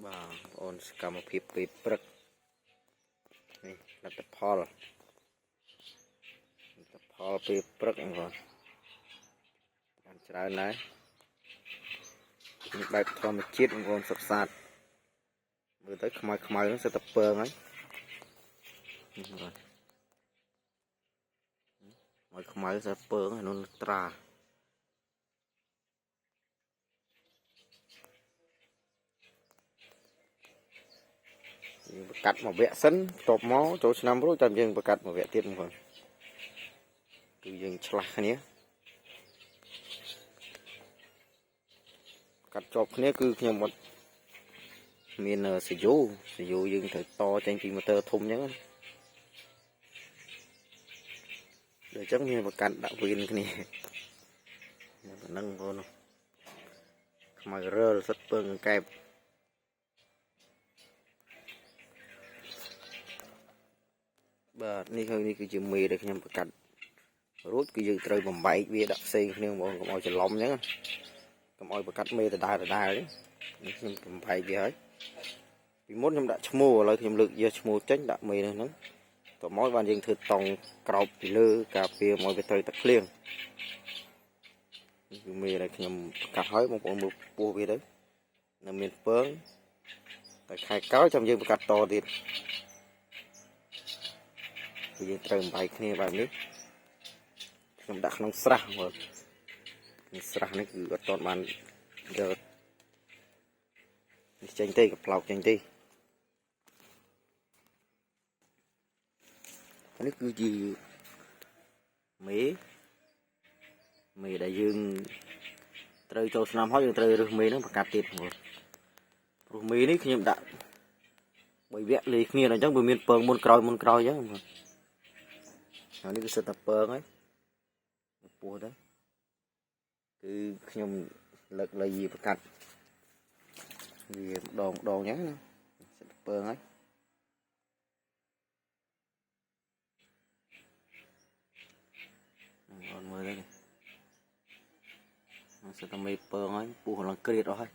បាទបងប្អូនសកម្មភាពពេលព្រឹកនេះលទ្ធផលលទ្ធផលពេលព្រឹកបងប្អូនបានច្រើនដែរនេះបែបធម្មជាតិបងប្អូនសុទ្ធសាធមើលទៅខ្មៅខ្មៅហ្នឹងសិតតែពងហើយនេះបងប្អូនខ្មៅខ្មៅសិតពងហើយនោះត្រា យើងបង្កាត់មួយវគ្គសិនបន្ទាប់មកចូលឆ្នាំរួចតាមយើងបង្កាត់មួយវគ្គទៀតបងប្អូនគឺយើងឆ្លាស់គ្នាកាត់ជាប់គ្នាគឺខ្ញុំអត់មានសយោសយោយើងត្រូវតចេញពីម៉ូទ័រធំអញ្ចឹងណាដូចអញ្ចឹងមានបង្កាត់ដាក់វៀនគ្នាប៉ុណ្ណឹងបងប្អូនខ្មៅរើលសិតពើងកែបបាទនេះហើយនេះគឺជាមេដែលខ្ញុំបង្កាត់រួចគឺយើងត្រូវបំបែកវាដាក់ផ្សេងគ្នាបងប្អូនកុំឲ្យច្រឡំអញ្ចឹងកុំឲ្យបង្កាត់មេដដែលដដែលនេះខ្ញុំបំបែកវាហើយពីមុនខ្ញុំដាក់ឈ្មោះឥឡូវខ្ញុំលើកយកឈ្មោះចេញដាក់មេនេះហ្នឹងតមកបានយើងធ្វើតង់ក្រោបពីលើការពារមកវាត្រូវទឹកភ្លៀងនេះគឺមេដែលខ្ញុំបង្កាត់ហើយបងប្អូនមើលពោះវាទៅនៅមានពងតែខែក្រោយចាំយើងបង្កាត់តទៀតគឺយើងត្រូវបំបែកគ្នាបែបនេះខ្ញុំដាក់ក្នុងស្រះមើលនេះស្រះនេះគឺអត់ទាន់បានយកនេះចេញទេកប្លោកចេញទេនេះគឺជាមេមេដែលយើងត្រូវចូលឆ្នាំហើយយើងត្រូវរើសមេហ្នឹងបង្កាត់ទៀតបងព្រោះមេនេះខ្ញុំដាក់3វគ្គលេគ្នាដល់អញ្ចឹងវាមានពងមុនក្រោយមុនក្រោយអញ្ចឹងបងហើយនេះគឺសិតតែពងហើយពោះទៅគឺខ្ញុំលើកលៃបង្កាត់វាម្ដងម្ដងអញ្ចឹងណាសិតតែពងហើយបងមើលទៅសិតតែមេពងហើយពោះឡើងក្រៀតអស់ហើយ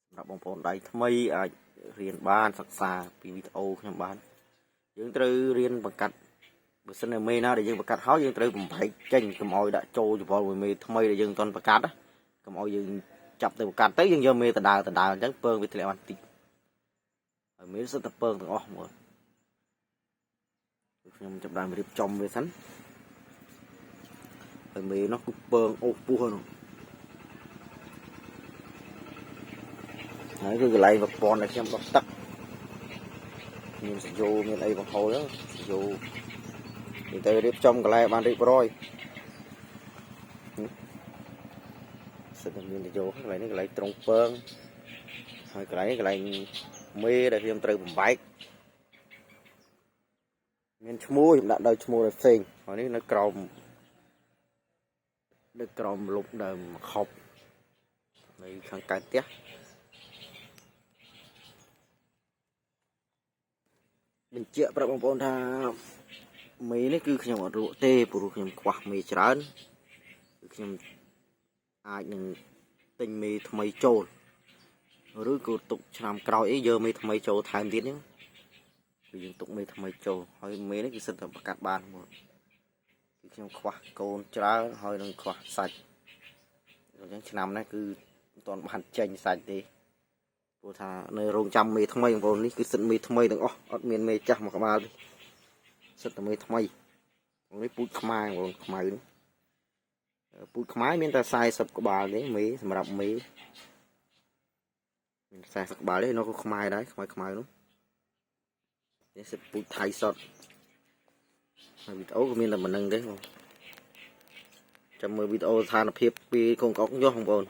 សម្រាប់បងប្អូនដៃថ្មីអាចរៀនបានសិក្សាពីវីដេអូខ្ញុំបានយើងត្រូវរៀនបង្កាត់បើសិនជាមេណាដែលយើងបង្កាត់ហើយយើងត្រូវបំបែកចេញកុំឲ្យដាក់ចូលច្បល់មួយមេថ្មីដែលយើងមិនទាន់បង្កាត់ណាកុំឲ្យយើងចាប់ទៅបង្កាត់ទៅយើងយកមេដដែលដដែលអញ្ចឹងពងវាធ្លាក់បានតិចហើយមេសិតតែពងទាំងអស់ហ្មងខ្ញុំចាប់ដើមរៀបចំវាសិនហើយមេនោះគឺពងអូសពោះនោះហើយគឺកន្លែងប្រព័ន្ធដែលខ្ញុំដុសទឹកមានសយោមានអីបង្ហូរសយោនិយាយទៅរៀបចំកន្លែងបានរៀបរយសិតតែមានសយោកន្លែងនេះកន្លែងត្រង់ពងហើយកន្លែងនេះកន្លែងមេដែលខ្ញុំត្រូវបំបែកមានឈ្មោះខ្ញុំដាក់ដោយឈ្មោះដោយផ្សេងហើយនេះនៅក្រោមនៅក្រោមលុបដើមខប់នៅខាងកើតផ្ទះបញ្ជាក់ប្រាប់បងប្អូនថាមេនេះគឺខ្ញុំអត់លក់ទេព្រោះខ្ញុំខ្វះមេច្រើនគឺខ្ញុំអាចនឹងទិញមេថ្មីចូលឬក៏ទុកឆ្នាំក្រោយអីយកមេថ្មីចូលថែមទៀតហ្នឹងគឺយើងទុកមេថ្មីចូលហើយមេនេះគឺសិតតែបង្កាត់បានមកគឺខ្ញុំខ្វះកូនច្រើនហើយនឹងខ្វះសាច់អញ្ចឹងឆ្នាំនេះគឺមិនទាន់បានចេញសាច់ទេព្រោះថានៅរោងចាំមេថ្មីបងប្អូននេះគឺសិតមេថ្មីទាំងអស់អត់មានមេចាស់មួយក្បាលទេសិតតែមេថ្មីនេះពូជខ្មែរបងប្អូនខ្មៅនេះពូជខ្មែរមានតែ40ក្បាលទេមេសម្រាប់មេមាន40ក្បាលទេនោះក៏ខ្មែរដែរខ្មៅខ្មៅនោះនេះសិតពូជថៃសុតហើយវីដេអូក៏មានតែប៉ុណ្្នឹងទេបងចាំមើលវីដេអូស្ថានភាពពីកូនកុកយកបងប្អូន